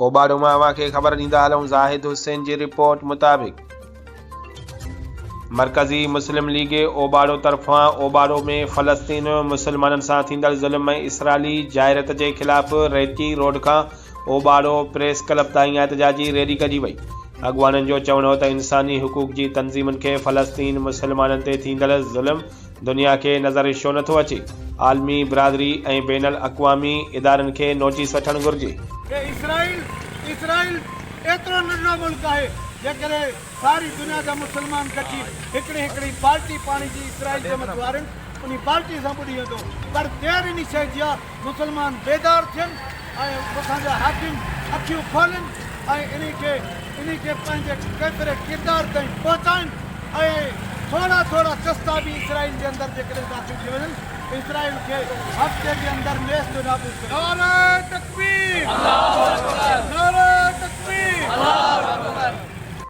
اوٻاڙو مان اوهان کي خبر ڏيندا هلون زاهد حسين جي رپورٽ مطابق مرڪزي مسلم ليگ اوٻاڙو طرفان اوٻاڙو ۾ فلسطين مسلمانن سان ٿيندڙ ظلم ۽ اسرائيلي جارحيت جي خلاف ريٽي روڊ کان اوٻاڙو پريس ڪلب تائين احتجاجي ريلي ڪڍي وئي. اڳواڻن جو چوڻ هو ته انساني حقوق جي تنظيمن کي فلسطين مسلمانن تي ٿيندڙ ظلم دنيا کي نظر ڇو نٿو اچي، عالمي برادري ۽ بين الاقوامي ادارن کي نوٽيس وٺڻ گهرجي. اي اسرائيل! اسرائيل ايترو ننڍڙو ملڪ آهي، جيڪڏهن ساري دنيا جا مسلمان گڏجي هڪڙي هڪڙي بالٽي پاڻي جي اسرائيل جي مٿيون هارين، انهي بالٽي سان ٻڏي ويندو. پر دير انهي شيء جي آ، مسلمان بيدار ٿين ۽ اسان جا حاڪم اکيون کولين ۽ انهي کي انهي کي پنهنجي ڪيفر ڪردار تائين پهچائين ۽ ٿورا ٿورا چستا به اسرائيل جي اندر جيڪڏهن داخل ٿي وڃن ته اسرائيل کي هفتي جي اندر نيست و نابود ڪري. نعره تڪبير.